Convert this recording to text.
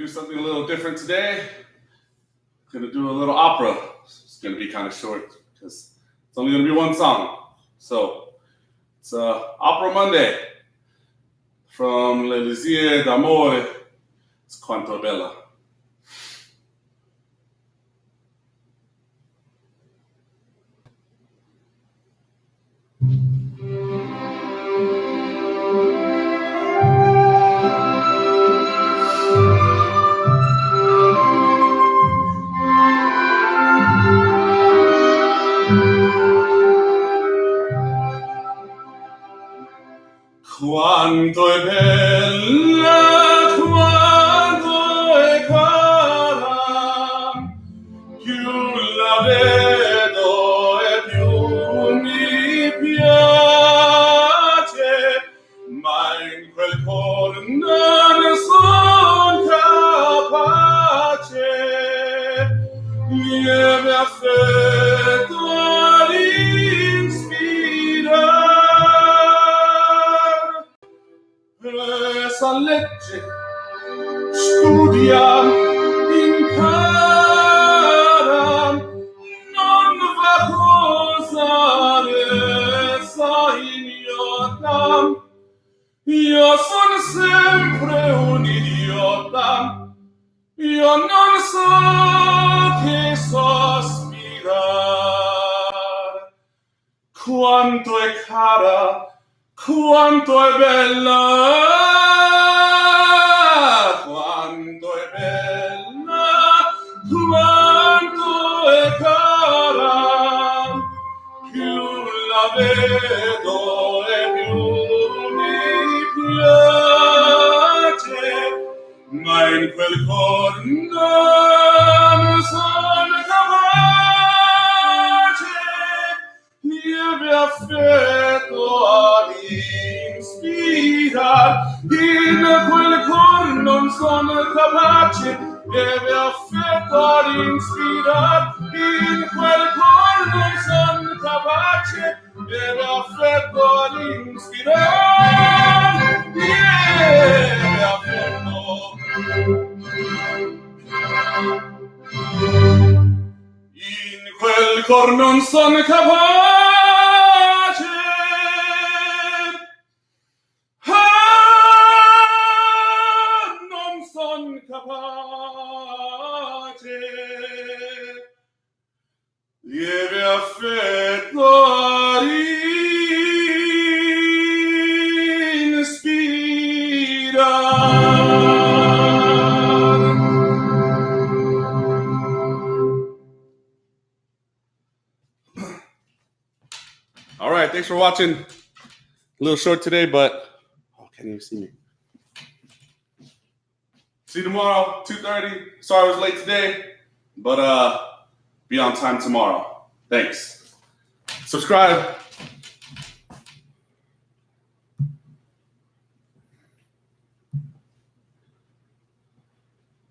do something a little different today. Gonna do a little opera. It's gonna be kind of short because it's only gonna be one song. So it's Opera Monday from L'Elisir D'Amore. It's Quanto Bella. Quanto è bella, quanto è cara, più la vedo e più mi piace, ma in quel cor non son capace, lieve affetto ad inspirar. Essa legge, studia, impara, non va cosa resa ignota. Io son sempre un idiota, io non so che sospirar. Quanto è cara, quanto è bella, quanto è bella, quanto è cara, più la vedo e più mi piace, ma in quel cor non son capace, lieve affetto ad inspirar, in quel cor non son capace, lieve affetto ad inspirar, in quel cor non son capace, lieve affetto ad inspirar, lieve affetto. In quel cor non son capace, ah, non son capace, lieve affetto ad inspirar. All right, thanks for watching. A little short today, but oh, can't even see me. See you tomorrow, 2:30. Sorry I was late today, but be on time tomorrow. Thanks. Subscribe.